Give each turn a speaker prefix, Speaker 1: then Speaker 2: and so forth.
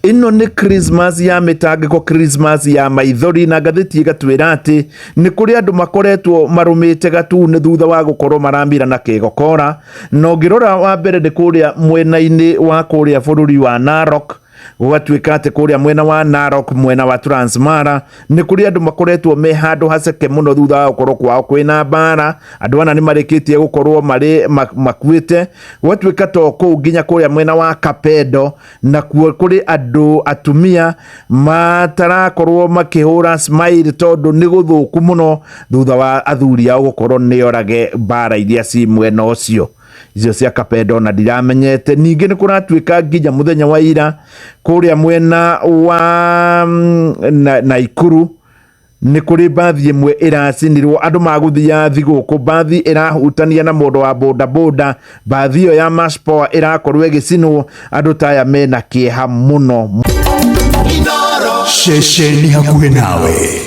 Speaker 1: Ĩno nĩ Christmas ya mĩtangĩko, Christmas ya maithori, na ngathĩti ĩgatwĩra atĩ nĩ kũrĩ andũ makoretwo marũmĩte gatune thutha wa gũkorwo maramira na kĩgokora. Na ũngĩrora wa mbere nĩ kũrĩa mwena-inĩ wa kũrĩa bũrũri wa Narok, gũgatuĩka atĩ kũrĩa mwena wa Narok, mwena wa Transmara, nĩ kũrĩ andũ makoretwo me handũ haceke mũno thutha wa gũkorwo kwao kwĩna mbara. Andũ ana nĩ marĩkĩtie gũkorwo marĩ makuĩte. Gũgatuĩka to kũu nginya kũrĩa mwena wa Kapedo nakuo kũrĩ andũ atumia matarakorwo makĩhũra smile tondũ nĩ gũthũku mũno thutha wa athuri ao gũkorwo nĩ orage mbara iria ci mwena ũcio. Icio cia Kapedo na ndiramenyete. Ningĩ nĩ kũratuĩka nginya mũthenya wa ira kũrĩa mwena wa Naikuru nĩ kũrĩ mbathi ĩmwe ĩracinirwo andũ magũthiaga thigũkũ, mbathi ĩrahutania na mũndũ wa bodaboda, mbathi ĩyo ya Mash Power ĩrakorwo ĩgĩcinwo, andũ ta aya mena kĩeha mũno.
Speaker 2: Ceceni hakuhĩ nawe.